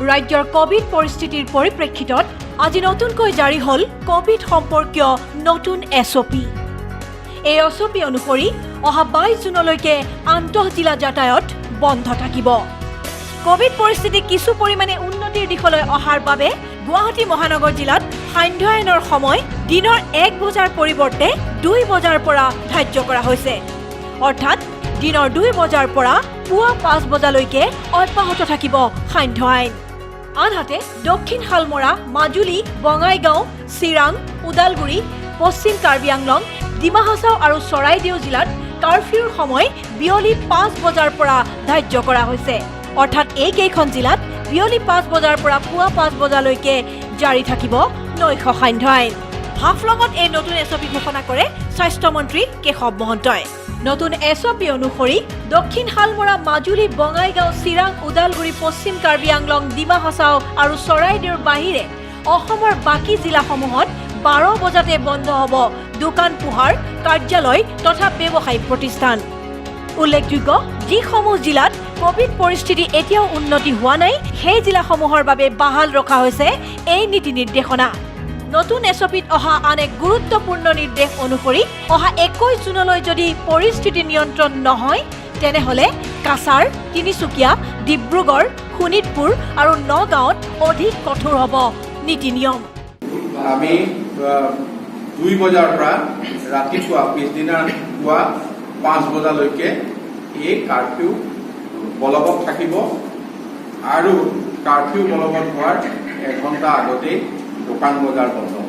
ৰাজ্যৰ কভিড পৰিস্থিতিৰ পৰিপ্ৰেক্ষিতত আজি নতুনকৈ জাৰি হ'ল কভিড সম্পৰ্কীয় নতুন এছঅ'পি। এই এছঅ'পি অনুসৰি অহা 22 জুনলৈকে আন্তঃজিলা যাতায়াত বন্ধ থাকিব। কভিড পৰিস্থিতি কিছু পৰিমাণে উন্নতিৰ দিশলৈ অহাৰ বাবে গুৱাহাটী মহানগৰ জিলাত সান্ধ্য আইনৰ সময় দিনৰ 1 বজাৰ পৰিৱৰ্তে 2 বজাৰ পৰা ধাৰ্য কৰা হৈছে। অৰ্থাৎ দিনৰ 2 বজাৰ পৰা পুৱা 5 বজালৈকে অব্যাহত থাকিব সান্ধ্য আইন। আনহাতে দক্ষিণ শালমৰা, মাজুলী, বঙাইগাঁও, চিৰাং, ওদালগুৰি, পশ্চিম কাৰ্বি আংলং, ডিমা হাছাও আৰু চৰাইদেউ জিলাত কাৰফিউৰ সময় বিয়লি 5 বজাৰ পৰা ধাৰ্য কৰা হৈছে। অৰ্থাৎ এইকেইখন জিলাত বিয়লি 5 বজাৰ পৰা পুৱা 5 বজালৈকে জাৰি থাকিব নৈশ সান্ধ্য আইন। হাফলঙত এই নতুন এছঅ'পি ঘোষণা কৰে স্বাস্থ্যমন্ত্ৰী কেশৱ মহন্তই। নতুন এছঅ'পি অনুসৰি দক্ষিণ শালমৰা, মাজুলী, বঙাইগাঁও, চিৰাং, ওদালগুৰি, পশ্চিম কাৰ্বি আংলং, ডিমা হাছাও আৰু চৰাইদেউৰ বাহিৰে অসমৰ বাকী জিলাসমূহত 12 বজাতে বন্ধ হ'ব দোকান পোহাৰ, কাৰ্যালয় তথা ব্যৱসায়িক প্ৰতিষ্ঠান। উল্লেখযোগ্য, যিসমূহ জিলাত কভিড পৰিস্থিতি এতিয়াও উন্নতি হোৱা নাই, সেই জিলাসমূহৰ বাবে বাহাল ৰখা হৈছে এই নীতি নিৰ্দেশনা। নতুন এছঅ'পিত অহা আন এক গুৰুত্বপূৰ্ণ নিৰ্দেশ অনুসৰি অহা 21 জুনলৈ যদি পৰিস্থিতি নিয়ন্ত্ৰণ নহয়, তেনেহ'লে কাছাৰ, তিনিচুকীয়া, ডিব্ৰুগড়, শোণিতপুৰ আৰু নগাঁৱত অধিক কঠোৰ হ'ব নীতি নিয়ম। আমি 2 বজাৰ পৰা ৰাতিপুৱা পিছদিনা পুৱা 5 বজালৈকে এই কাৰফিউ বলবৎ থাকিব আৰু কাৰফিউ বলবৎ হোৱাৰ এঘণ্টা আগতেই দোকান বজাৰ বন্ধ হ'ব।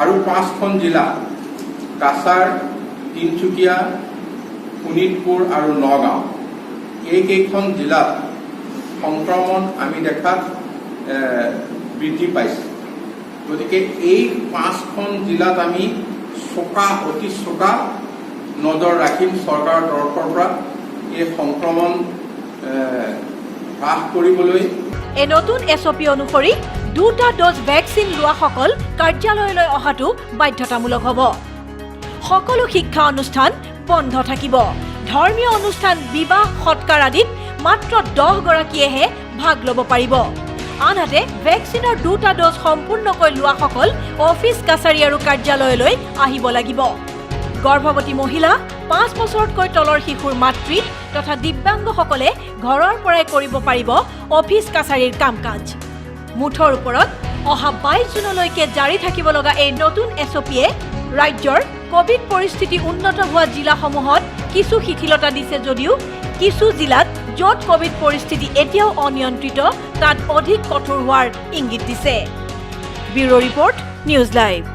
আৰু পাঁচখন জিলা কাছাৰ, তিনিচুকীয়া, শোণিতপুৰ আৰু নগাঁও, এইকেইখন জিলাত সংক্ৰমণ আমি দেখাত বৃদ্ধি পাইছে। গতিকে এই পাঁচখন জিলাত আমি চোকা, অতি চোকা নজৰ ৰাখিম চৰকাৰৰ তৰফৰ পৰা এই সংক্ৰমণ হ্ৰাস কৰিবলৈ। এই নতুন এছঅ'পি অনুসৰি দুটা ড'জ ভেকচিন লোৱাসকল কাৰ্যালয়লৈ অহাটো বাধ্যতামূলক হ'ব। সকলো শিক্ষা অনুষ্ঠান বন্ধ থাকিব। ধৰ্মীয় অনুষ্ঠান, বিবাহ, সৎকাৰ আদিত মাত্ৰ 10 গৰাকীয়েহে ভাগ ল'ব পাৰিব। আনহাতে ভেকচিনৰ দুটা ড'জ সম্পূৰ্ণকৈ লোৱাসকল অফিচ, কাছাৰী আৰু কাৰ্যালয়লৈ আহিব লাগিব। গৰ্ভৱতী মহিলা, 5 বছৰতকৈ তলৰ শিশুৰ মাতৃ তথা দিব্যাংগসকলে ঘৰৰ পৰাই কৰিব পাৰিব অফিচ কাছাৰীৰ কাম কাজ। মুঠৰ ওপৰত অহা 22 জুনলৈকে জাৰি থাকিব লগা এই নতুন এছঅ'পিয়ে ৰাজ্যৰ কভিড পৰিস্থিতি উন্নত হোৱা জিলাসমূহত কিছু শিথিলতা দিছে যদিও কিছু জিলাত য'ত কভিড পৰিস্থিতি এতিয়াও অনিয়ন্ত্ৰিত, তাত অধিক কঠোৰ হোৱাৰ ইংগিত দিছে। Bureau report, news live.